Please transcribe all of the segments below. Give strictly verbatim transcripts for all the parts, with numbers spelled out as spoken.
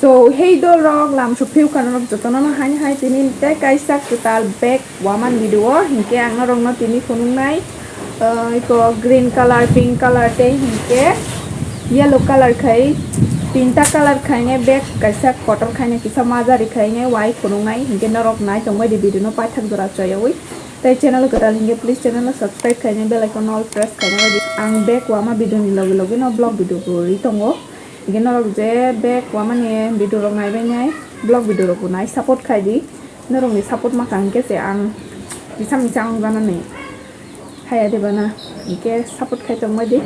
So, hey dol rok, lam sophiu kano rok jotono no haini hai tini tei kaisa kwtal bag wamani video o, hinkhe ang norok no tini phunuknai, uh, iko green color, pink color tei hinkhe yellow color khai tinta color khainai bag kaisa kotor khainai kisa majari khainai wai phunuknai, hinkhe norok nai tongbai di video no paithak jora choyawi. Tei channel kwtal hinkhe please channel no subscribe khainai bell icon all press khainai di. Ang bag wama video ni logi logi no vlog video bo ri tongo. Hinkhe norok je bag wamani video rok naibai nai, vlog video rok bo nai support khai di. Norok ni support ma kang khe se ang kisa misa wng jana ni haya de bana. Hinkhe support khai tong bai di.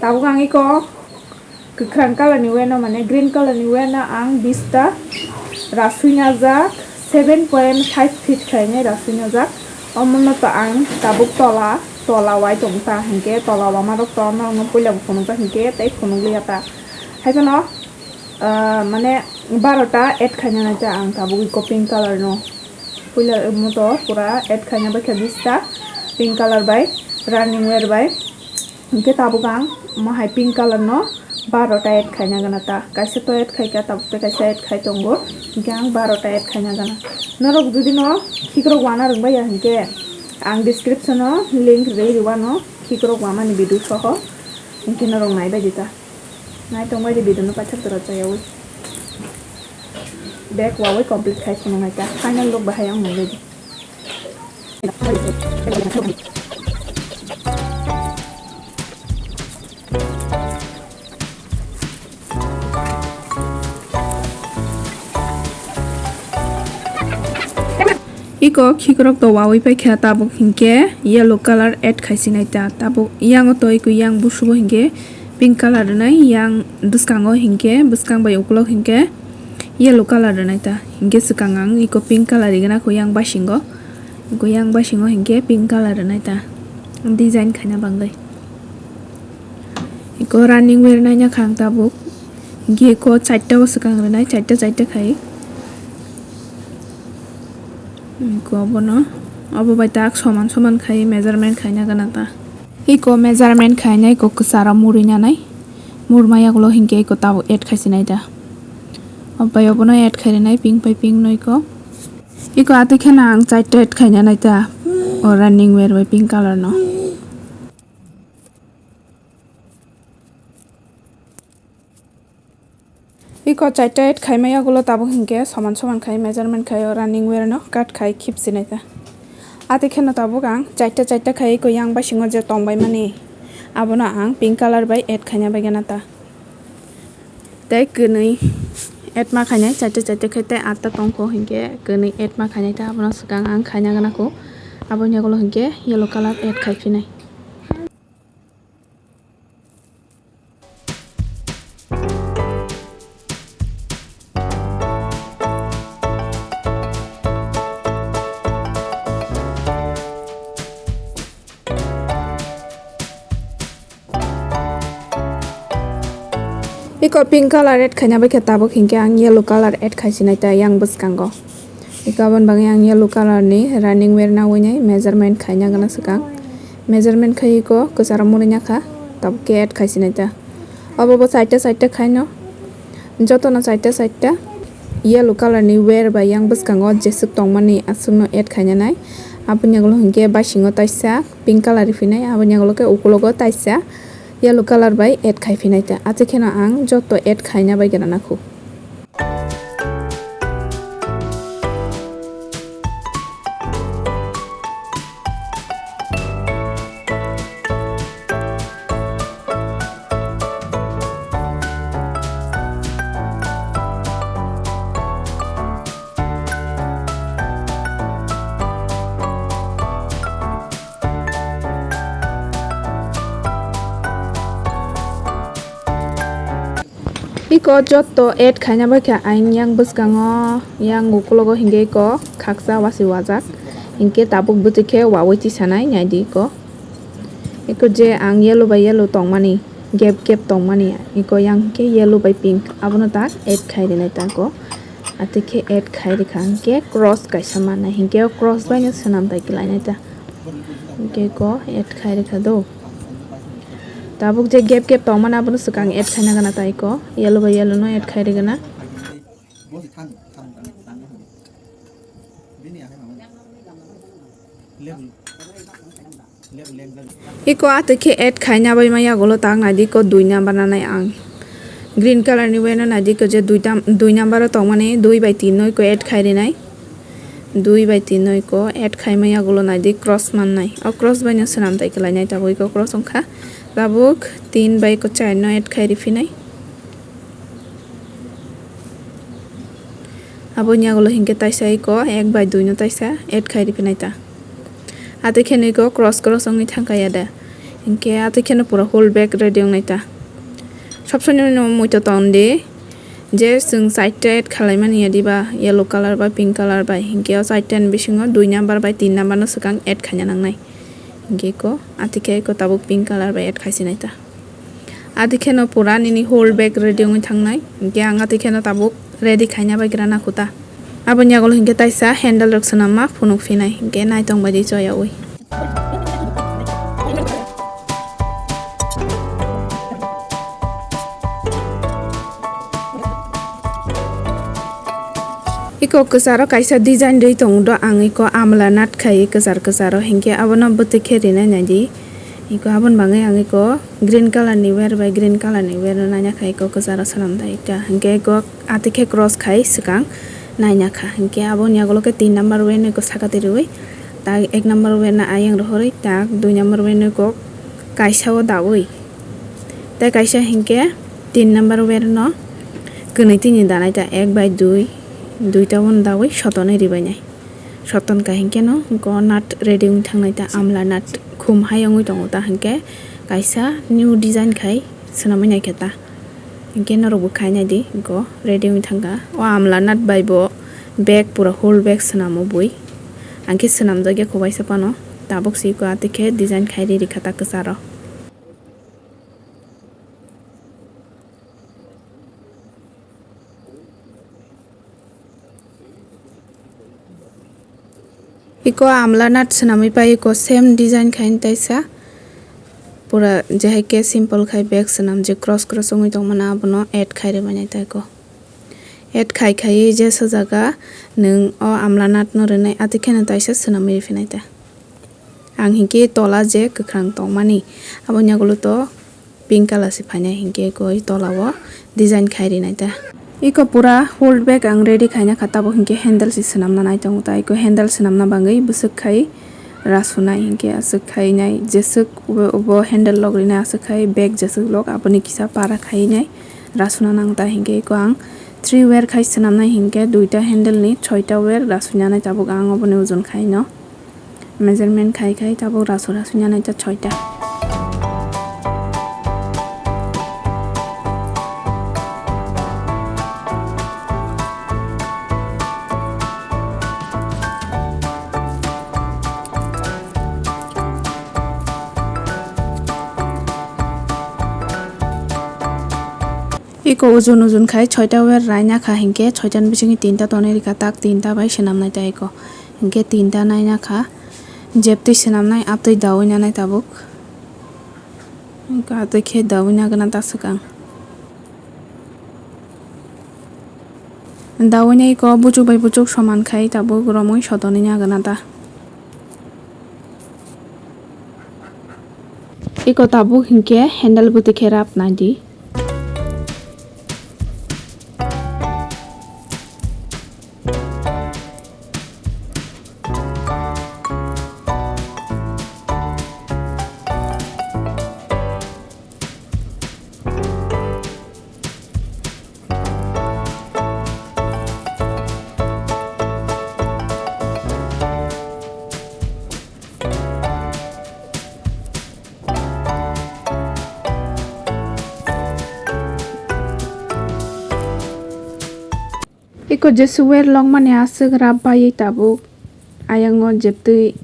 Tabuk ang iko kwkhwrang color ni weno mane green color ni weno ang bista rasui najak, seven point five feet khainai rasui najak. Omono to ang tabuk tola, tola wai tong ta hinkhe tola wama rok to norok no puila bo phunukjak hinkhe tei phunukliya ta. Haiphano, ah, mane barota add khaina nai ta ang tabuk iko pink color no. Puila omo to pura add khaina bai khe bista pink color bai running wear bai. Hinkhe tabuk ang mo hai pink color no barota add khaina gana ta. Kaisa to add khaika tabuk tei kaisa add khai tongo. Hinkhe ang barota add khaina gana. Norok jodi no khikrok wana rwngbai ya hinkhe ang description o link rwi rwano khikrok wamani video soho. Hinkhe norok naibai di ta. Nai tongbai di video no paithak jora chayawi. Bag wawi complete khai phunuknai ta. Final look bahai ang naibai di. Iko khikrok to wawi paikha tabuk hinkhe yellow color add khaisinai ta tabuk yango to iko yang busugo hinkhe pink color rwnai yang bwskango hinkhe bwskang bai ukulok hinkhe yellow color rwnai ta hinkhe swkang ang iko pink color rigna kho yang basingo iko yang basingo hinkhe pink color rwnai ta design khaina bagwi. Iko running wear naina kha ang tabuk. Hinkhe iko charta o swkang rwnai, charta charta khai. Iko obono, obo bai tak soman soman khai measurement khaina gana ta. Iko measurement khaina iko kwcharo muri nanai. Murma yagulo hinkhe iko tabuk add khaisinai ta. Obo bai obono add khairinai pink bai pink no iko. Iko atwi kheno ang charta add khaina nai ta. O running wear bai pink color no. Iko charta add khaima yagulo tabuk hinkhe soman soman khai measurement khai o running wear no cut khai khipsinai ta. Atwi kheno tabuk ang charta charta khai iko yang basingo je tongbai mani abono ang pink color bai add khaina bai gana ta. Tei kwnwi add ma khainai charta charta khai tei atta tongkho hinkhe kwnwi add ma khainai ta abono swkang ang khaina gana kho aboni yagulo hinkhe yellow color add khai phinai. Iko pink color add khaina bai khe tabuk hinkhe ang yellow color add khaisinai ta yang bwskango. Iko aboni bagwi ang yellow color ni running wear nawi nai measurement khaina gana swkang. Measurement khai iko kwcharo muri nakha tabuk khe add khaisinai ta. Obo bo charta charta khaino jotono charta charta yellow color ni wear bai yang bwskango jeswk tongmani aswkno add khaina nai. Aboni yagulo hinkhe baisingo taisa pink color riphinai aboni yagulo khe ukulogo taisa yellow color bai add khai phinai ta. Achi kheno ang joto add khaina bai gana nakhu. Iko jotto add khaina bai khe ayang yang bwskango yang ukulogo hinkhe iko khaksa wasi wajak hinkhe tabuk bwtwi khe wawi tisanai naidi iko. Iko je ang yellow bai yellow tongmani gap gap tongmani iko yang hinkhe yellow bai pink abono tak add khai rinai tako. Atwi khe add khai rikha hinkhe cross kaisa mannai hinkhe o cross bai no swnam tai kwlainai ta. Hinkhe iko add khai rikha do. Tabuk je gap gap tongmani abono swkang add khaina gana tai ko yellow bai yellow no add khai rigana. Iko atwi khe add khaina bai ma yagulo tak naidi ko dui number nanai ang. Green color ni weno naidi ko je dui tam, dui number o tongmani dui bai tin no iko add khai rinai. Dui bai tin no iko add khai ma yagulo naidi cross mannai. O cross bai no swnam tai khlai nai tabuk iko cross wngkha. Tabuk tin bai iko char no add khai riphinai. Aboni yagulo hinkhe taisa iko ek bai dui no taisa add khai riphinai ta. Atwi kheno iko cross cross wngwi thangkha ya da. Hinkhe atwi kheno pura whole bag ready wngnai ta. Sob somoi no muitu ton di. Je chwng chaita add khalaimani ya diba yellow color ba pink color bai. Hinkhe o chaita ni bisingo dui number bai tin number no swkang add khaina nangnai. Hinkhe iko atwi khe iko tabuk pink color bai add khaisinai ta. Atwi kheno pura nini whole bag ready wngwi thangnai. Hinkhe ang atwi kheno tabuk ready khaina bai gra nakhuta. Aboni yagulo hinkhe taisa handle rok swnamma phunuk phinai. Hinkhe naitong bai di choyaui. Iko kwcharo kaisa design rwi tongo do, ang iko amla nut khai kwchar kwcharo, hinkhe abono bwtwi khe rinai naidi. Iko aboni bagwi ang iko green color ni wer bai green color ni wer no naina kha iko kwcharo swnam dai ta, hinkhe iko atwi khe cross khai swkang naina kha, hinkhe aboni yagulo khe tin number wer no iko saka twi rwi tak ek number wer no ayang rohorwi tak dui number wer no iko kaisa o daui. Tei kaisa hinkhe tin number wer no kwnwi tini danai ta ek bai dui, duita bono daui sotonwi ribainai. Soton ka hinkhe no go nut ready wng thangnai ta amla nut khum hai wngwi tongo ta hinkhe kaisa new design khai swnamwi naikhe ta. Hinkhe norok bo khainai di go ready wng thangkha. O amla nut bai bo bag pura whole bag swnamo bui. Hinkhe swnamjakya kubaisa phano tabuk si ko atwi khe design khai ri rikha ta kwcharo. Iko amla nut swnamwi pai iko same design khai taisa pura je hai khe simple khai bag swnam je cross cross wngwi tongmani abono add khai rwmani ta iko add khai khai je sajaka nwng o amla nut no rwnai atwi kheno taisa swnamwi riphinai ta. Ang hinkhe tola je kwkhwrang tongmani, aboni yagulo to pink color se phainai, hinkhe koi tola o design khai rinai ta. Iko pura whole bag ang ready khaina kha, tabuk hinkhe handle se swnamna nai tongo ta. Iko handle swnamna bagwi bwswk khai rasunai, hinkhe aswk khainai jeswk bo, bo handle log rinai aswk khai bag jeswk log aboni kisa para khainai rasuna nang ta. Hinkhe iko ang three wire khai swnamnai, hinkhe duita handle ni choita wire rasunani tabuk ang oboni ojon khaino. Measurement khai khai tabuk rasu rasu nyanai ta choita. Iko ujun ujun khai choita wer raina kha hinkhe choita ni bisingo tinta tonwi rikha tak tinta bai swnamnai ta iko. Hinkhe tinta naina kha, jebtwi swnamnai, abtwi daui nanai tabuk. Hinkhe atwi khe daui nagwna ta swkang. Daui nai ko buchuk bai buchuk soman khai tabuk romwi sotonwi nagwna ta. Iko tabuk hinkhe handle bwtwi khe rap nai di. Iko jesu wer longmani aswk rap baiwi tabuk. Ayang o jebtwi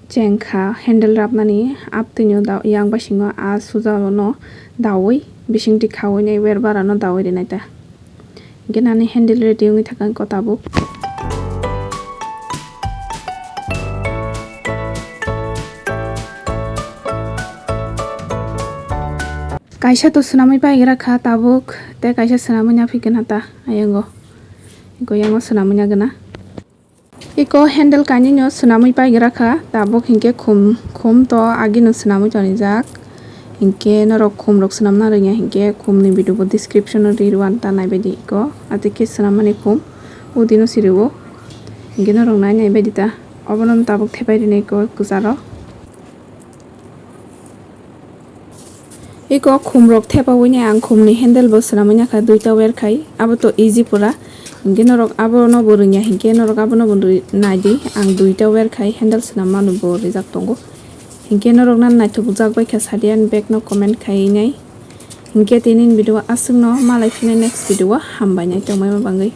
cheng kha handle rapnani, abtwino da-, yang bisingo a suja no daui bisingtwi khaui nai wer bara no daui rinai ta. Hinkhe nani handle ready wngwi thangkha tabuk. Kaisa to swnamwi paigra kha tabuk, tei kaisa swnamwi naphikgwna ta ayango. Goyango swnamwi nagwna. Iko handle kainwino swnamwi paigra kha, tabuk hinkhe khum, khum to agino swnamwi tonijak. Hinkhe norok khumrok swnamna rwngya hinkhe khumni video bo description o ri rw ang ta naibaidi iko. Atwikhe swnammani khum udino siriwo. Hinkhe norok nai naibaidi ta. Obono tabuk thepai rinai iko kwcharo. Iko khumrok thepawi ni ang khumni handle bo swnamwi nakha duita wer khai, abo to easy pura. Hinkhe norok abono bo rwngya hinkhe norok abono bo rwi naidi, ang duita wer khai handle swnam mano bo rijak tongo. Hinkhe norok nan naithok jak bai kha sadi ani bag no comment khai nai. Hinkhe tini ni video aswkno malai phino next video o hambai nai tongmai ma bangwi.